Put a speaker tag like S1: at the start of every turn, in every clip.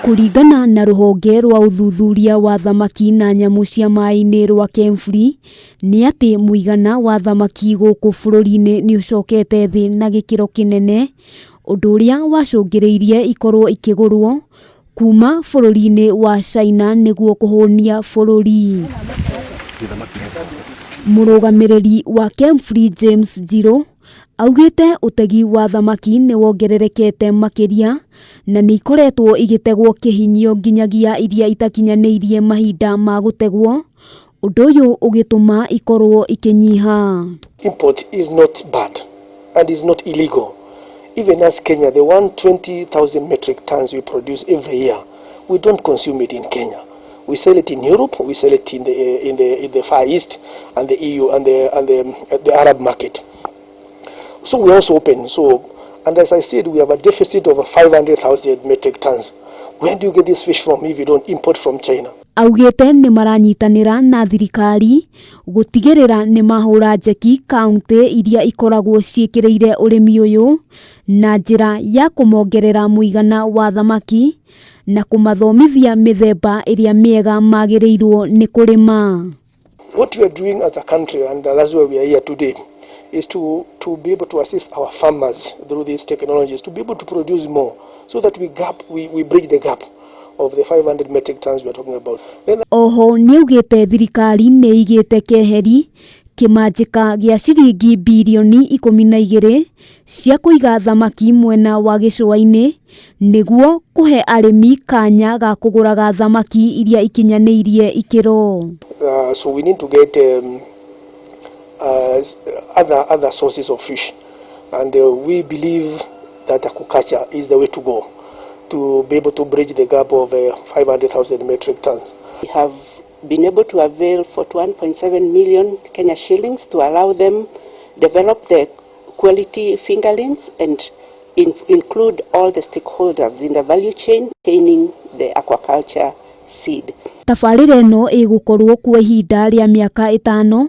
S1: Kũringana na rũhonge rwa ũthuthuria wa thamaki na nyamũ cia maĩ-inĩ rwa KEMFRI, nĩ atĩ mũigana wa thamaki gũkũ bũrũri-inĩ nĩ ũcokete thĩ na gĩkĩro kĩnene, ũndũ ũrĩa wacũngĩrĩirie ikorwo ikĩgũrwo kuma bũrũri-inĩ wa China nĩguo kũhũnia bũrũri. Mũrũgamĩrĩri wa KEMFRI James Njiru augĩte ũtegi wa thamaki nĩ wongererekete makĩria na nĩ ikoretwo igĩtegwo kĩhinyio nginyagia iria itakinyanĩirie mahinda ma gũtegwo, ũndũ ũyũ ũgĩtũma ikorwo ikĩnyiha.
S2: Import is not bad and is not illegal. Even as Kenya, the 120,000 metric tons we produce every year, we don't consume it in Kenya. We sell it in Europe, we sell it in the Far East and the EU and the Arab market. So we're also open. So, and as I said, we have a deficit of 500,000 metric tons. Where do you get this fish from if you don't import from China?
S1: Augĩte nĩ maranyitanĩra na thirikari gũtigĩrĩra nĩ mahũra njeki kaunti iria ikoragwo ciĩkĩrĩire ũrĩmi ũyũ na njĩra ya kũmongerera mũigana wa thamaki na kũmathomithia mĩthemba ĩrĩa mĩega magĩrĩirwo nĩ kũrĩma.
S2: What we are doing as a country, and that's why we are here today, is to be able to assist our farmers through these technologies to be able to produce more so that we bridge the gap of the 500 metric tons we are talking about. Then
S1: Oho nĩaugĩte thirikari nĩ ĩigĩte keheri kĩmanjĩka gĩa ciringi birioni 12 cia kũiga thamaki mwena wa gĩcũa-inĩ nĩguo kũhe arĩmi kanya ga kũgũraga thamaki iria ikinyanĩirie ikĩro.
S2: So we need to get other sources of fish, and we believe that aquaculture is the way to go to be able to bridge the gap of 500,000 metric tons.
S3: We have been able to avail 41.7 million Kenya shillings to allow them develop the quality fingerlings and include all the stakeholders in the value chain, obtaining the aquaculture seed.
S1: Tabarĩra ĩno ĩgũkorwo kwa ihinda rĩa mĩaka 5,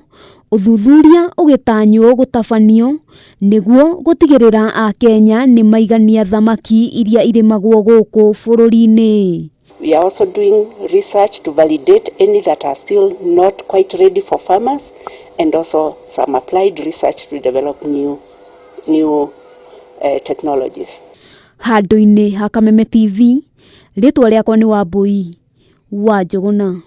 S1: ũthuthuria ũgĩtanywo gũtabanio nĩguo gũtigĩrĩra akenya nĩ maigania thamaki iria irĩmagwo gũkũ bũrũri-inĩ.
S3: We are also doing research to validate any that are still not quite ready for farmers and also some applied research to develop new technologies.
S1: Handũ-inĩ ha Kameme TV, rĩtwa rĩakwa nĩ Wambui wa Njũgũna.